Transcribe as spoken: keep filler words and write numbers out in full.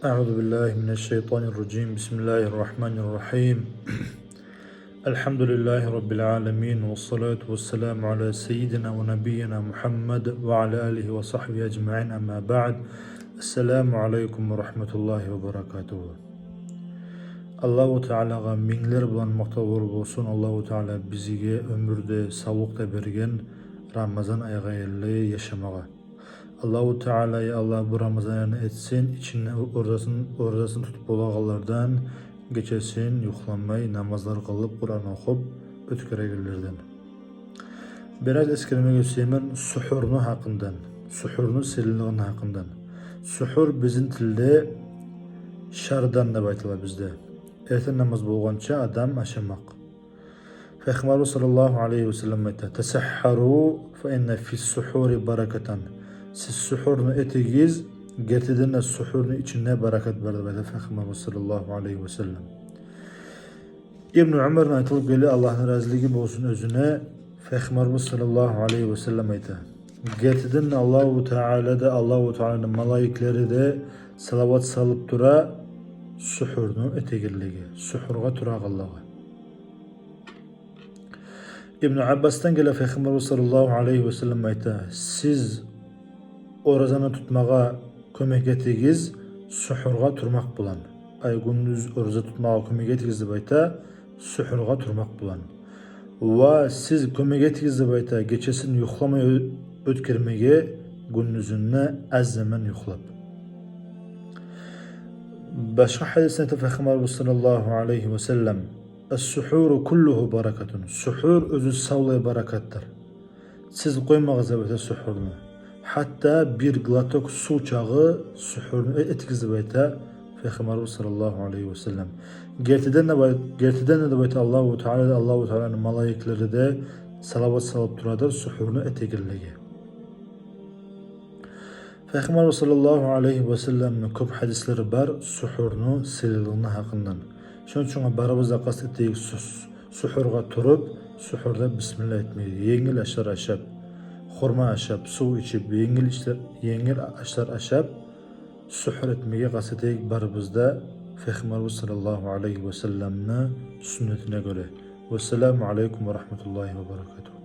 أعوذ بالله من الشيطان الرجيم. بسم الله الرحمن الرحيم. الحمد لله رب العالمين، والصلاة والسلام على سيدنا ونبينا محمد وعلى آله وصحبه أجمعين. أما بعد. السلام عليكم ورحمة الله وبركاته. Аллагьу Таалагъа минглер булан макътавлар болсун. Аллагьу Таала бизге оьмюр де, савлукъ да берген Рамазан айгъа ерли яшамагъа. Аллагьу Таала, я Аллагь, бу Рамазан айны этсин, ичинде оразасын, оразасын тутуп болагъанлардан, гечесин юхламай намазлар къылып, Къуран охуп оьтгерегенлерден. Бираз эсгермеге сюемен сухурну гьакъындан, сухурну сыйлылыгъыны гьакъындан. Сухур бизин тилде шардан деп айтыла бизде. Эртен намаз болгъанча адам ашамакъ. Пайхаммарыбыз саллаллагьу алайгьи ва саллам айта: «Тасаххару, фа инна фис-сухури баракатан». Сиз сухурну этигиз, гертиден де сухурну ичинде баракат бар деп айта Пайхаммарыбыз саллаллагьу алайгьи ва саллам. Ибну Умардан айтылып геле, Аллагьны разилиги болсун оьзюне, Пайхаммарыбыз саллаллагьу алайгьи ва саллам айта: «Гертиден де Аллагьу Таала да, Аллагьу Тааланы малайиклери де салават салып тура сухурну этегенлеге, сухургъа турагъанлагъа». Ибну Аббасдан геле, Пайхаммарыбыз саллаллагьу алайгьи ва саллам айта: «Сиз оразаны тутмагъа кёмек этигиз сухургъа турмакъ булан». Ай, гюндюз ораза тутмагъа кёмек этигиз деп айта, сухургъа турмакъ булан. Ва сиз кёмек этигиз деп айта, гечесин юхламай оь-, оьтгермеге, гюндюзюнде аз заман юхлап. Башгъа гьадисинде айта Пайхаммарыбыз саллаллагьу алайгьи ва саллам: «Ас-сухуру куллугьу баракатун». Сухур оьзю савлай баракатдыр. Сиз къоймагъыз деп айта сухурну. Гьатта бир глоток сув чакъы сухурну э-, этигиз деп айта Пайхаммарыбыз саллаллагьу алайгьи ва саллам. Гертиден де бай-, гертиден де деп айта Аллагьу Таала да, Аллагьу Тааланы малайиклери де салават салып турадыр сухурну этегенлеге. Пайхаммарыбыз саллаллагьу алайгьи ва салламны кёп гьадислери бар сухурну сыйлылыгъыны гьакъындан. Шону учун барыбыз да къаст этейик су-, су-, сухургъа туруп, сухурда бисмилла этмеге, енгил ашлар ашап, хурма ашап, сув ичип, енгил ишлер, енгил ашлар ашап, сухур этмеге къаст этейик барыбыз да Пайхаммарыбыз саллаллагьу алайгьи ва салламны сюннетине гёре. Вассаламу алайкум ва рагьматуллагьи ва баракатугь.